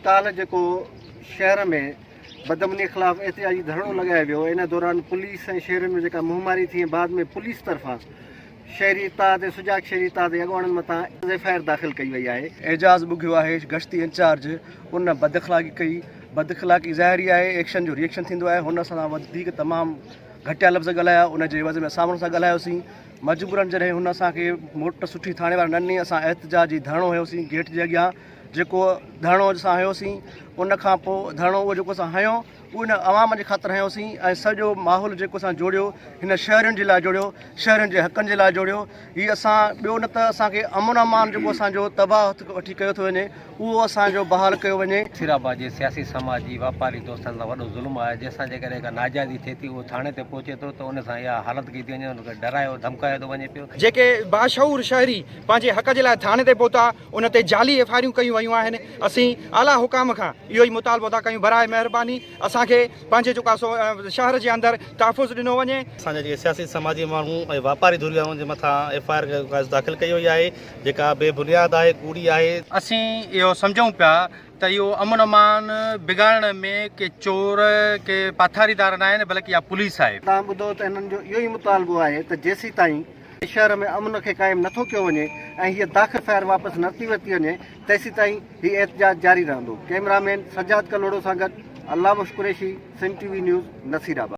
ڪالهه جيڪو شهر ۾ بدامني خلاف احتجاجي ڌرڻو لڳايو ويو ان دوران پوليس ۽ شهرين ۾ جيڪا منهن ماري ٿي ۽ بعد ۾ پوليس طرفان شهري اتحاد ۽ سجاڳ شهري اتحاد جي اڳواڻن مٿان ايف I R داخل ڪئي وئي آهي. اعجاز ٻگهيو آهي گشتي انچارج ان بداخلاقي ڪئي بداخلاقي ظاهري آهي ايڪشن جو ري ايڪشن ٿيندو آهي هن اسان سان وڌيڪ تمام گهٽيا لفظ ڳالهايا ان جي عيوض ۾ اسان به هن سان ڳالهايوسين مجبورن جڏهن هن اسان کي موٽ سٺي ٿاڻي وارن نه ڏني اسان احتجاجي ڌرڻو هنيوسين گيٽ جي اڳيان جيڪو ڌرڻو اسان هنيوسين ان کان پوء ڌرڻو اهو جيڪو اسان هنيو اهو ان عوام جي خاطر هنيوسين ۽ سڄو ماحول جيڪو اسان جوڙيو هن شهرين جي لاء جوڙيو شهرين جي حقن جي لاء جوڙيو هي اسان ٻيو نه ته اسان کي امن امان جيڪو اسان جو تباهه وٺي ڪيو ٿو وڃي اهو اسان جو بحال ڪيو وڃي. نصير آباد جي سياسي سماجي واپاري دوستن سان وڏو ظلم آهي جنهن سان جيڪڏهن ڪا ناجائزي ٿئي ٿي اهو ٿاڻي تي پهچي ٿو ته ان سان اها حالت ڪئي ٿي وڃي ان کي ڊرايو ڌمڪايو ٿو وڃي پيو. جيڪي باشعور شهري پنهنجي حق جي لاء ٿاڻي تي پهتا ان تي جعلي ايف I آريون ڪيون ويون آهن، اسين اعليٰ حڪام کان اهو ئي مطالبو ٿا ڪيون براء مهرباني اسان کي پنهنجي جيڪو آهي سو شهر جي اندر تحفظ ڏنو وڃي. اسان جا جيڪي سياسي سماجي ماڻهو ۽ واپاري ڌريون آهن انهن جي مٿان ايف I R داخل ڪئي وئي آهي جيڪا بي بنياد آهي ڪوڙي آهي. اسين اهو سمجهون پيا ته اهو امن امان بگاڙڻ ۾ ڪي چور ڪي پاٿاريدار ناهن بلڪ اها پوليس آهي. توهان ٻڌو ته هنن جو اهو ئي مطالبو آهي ته جيسيتائين شهر ۾ امن کي قائم نٿو ڪيو وڃي ۽ هيء داخل فائر واپس نٿي ورتي وڃي تيسيتائين هي احتجاج جاري رهندو. ڪئميرا مين سجاد ڪلهوڙو سان گڏ Allah Bakhsh Qureshi, Sindh T V news, Nasirabad.